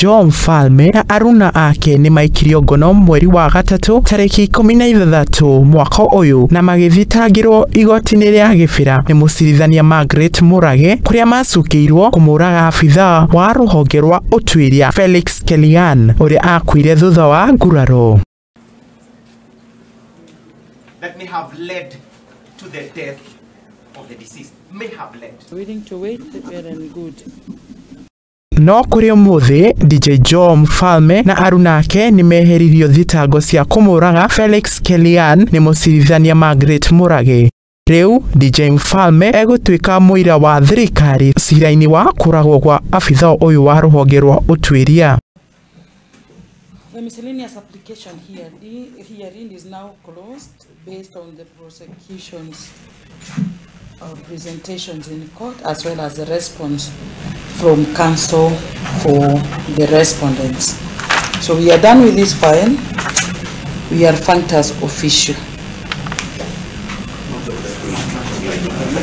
Joe Mfalme na aruna ake nĩ maikirio ngono mweri wa gatatũ tarĩki 16 mwaka ũyũ na magĩthitangĩrwo igoti-inĩ rĩa Gĩbĩra nĩ mũcirithania Margaret Murage kũrĩa macukĩirwo kũmũraga abithaa wa rũhonge rwa ũtuĩria Felix Kelian ũrĩa akuire thutha wa nguraro. That may have led to the death of the deceased. May have led. Willing to wait, well and good. No kũrĩ ũmũthĩ DJ Joe Mfalme na aruna ake nĩ meheririo thitango cia kũmũraga Felix Kelian nĩ mũcirithania Margaret Murage. Rĩu DJ Mfalme egũtuĩka mũira wa thirikari cira-inĩ wa kũragwo kwa abithaa ũyũ wa rũhonge rwa ũtuĩria. The miscellaneous application herein is now closed based on the prosecution's presentations in court as well as the response from counsel for the respondents. So we are done with this file. We are functus officio.